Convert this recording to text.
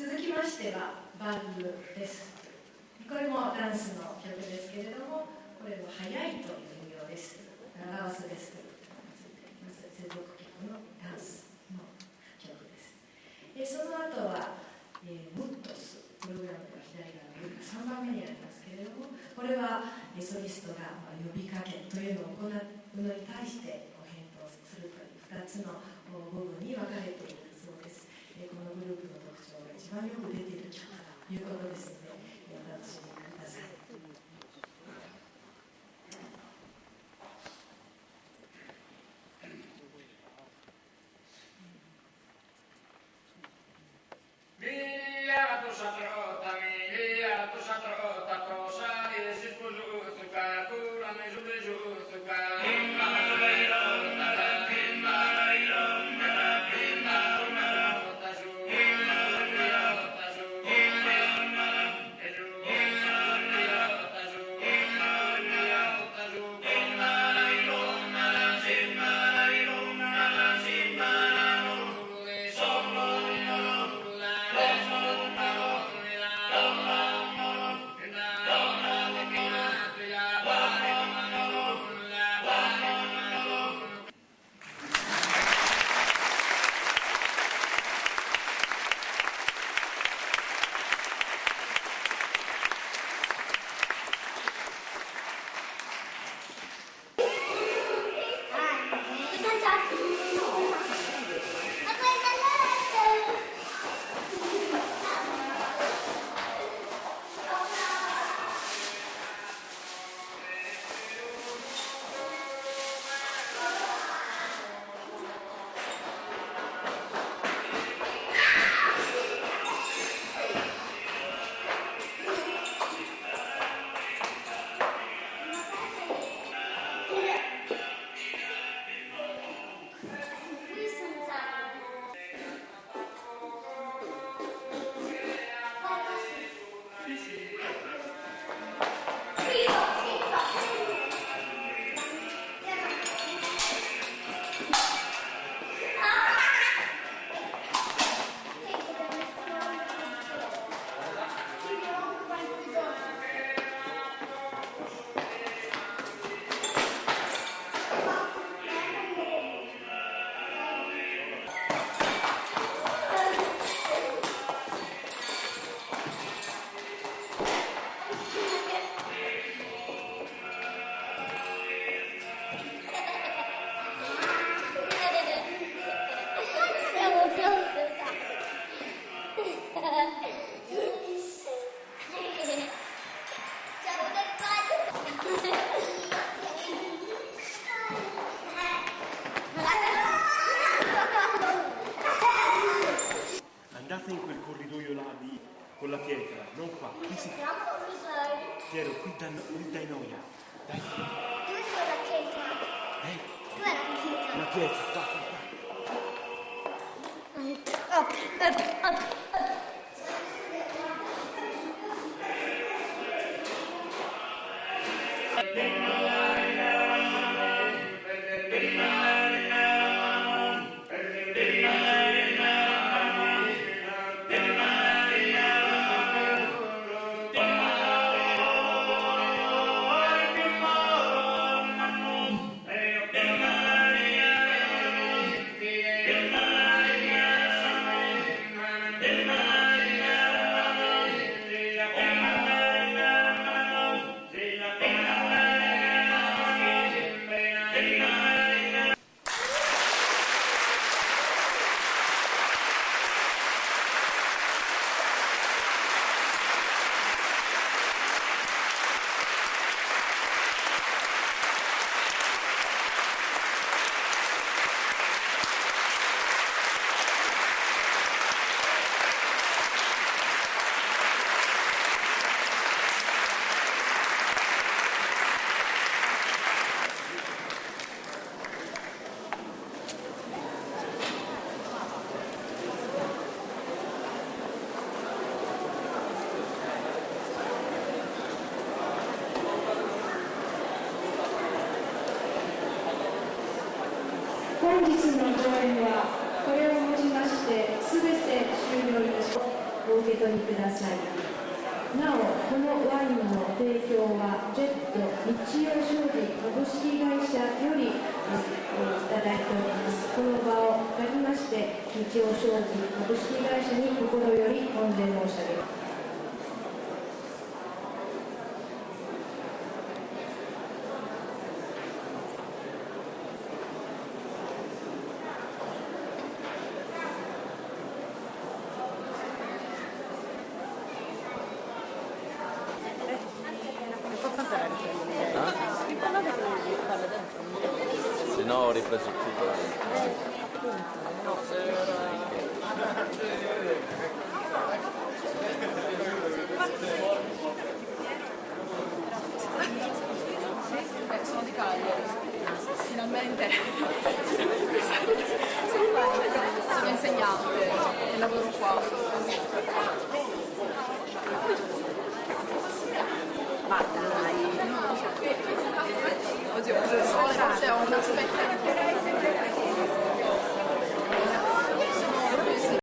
続きましてはバングです。これもダンスの曲ですけれども、これも速いという意味です。長ワスですということがついています。接続曲のダンスの曲です。その後は、ムットス、プログラムでは左側の3番目にありますけれども、これはソリストが呼びかけというのを行うのに対して返答するという2つの部分に分かれているそうです。このグループの特徴が一番よく出ている曲ということですので、お楽しみください。Con la pietra, non qua. Qui si... Piero, qui da, qui dai noia. Dai. Dove sono la pietra? Eh? Dov'è la pietra? La pietra, qua, qua, qua. Up, up, up, up. 本日の上演はこれをもちまして全て終了いたします。お受け取りください。なお、このワインの提供はジェット日曜商事株式会社よりいただいております。この場を借りまして、日曜商事株式会社に心より御礼申し上げます。 Se no ho ripreso tutto. Beh, sono di Cagliari, finalmente. Sono insegnante e lavoro qua.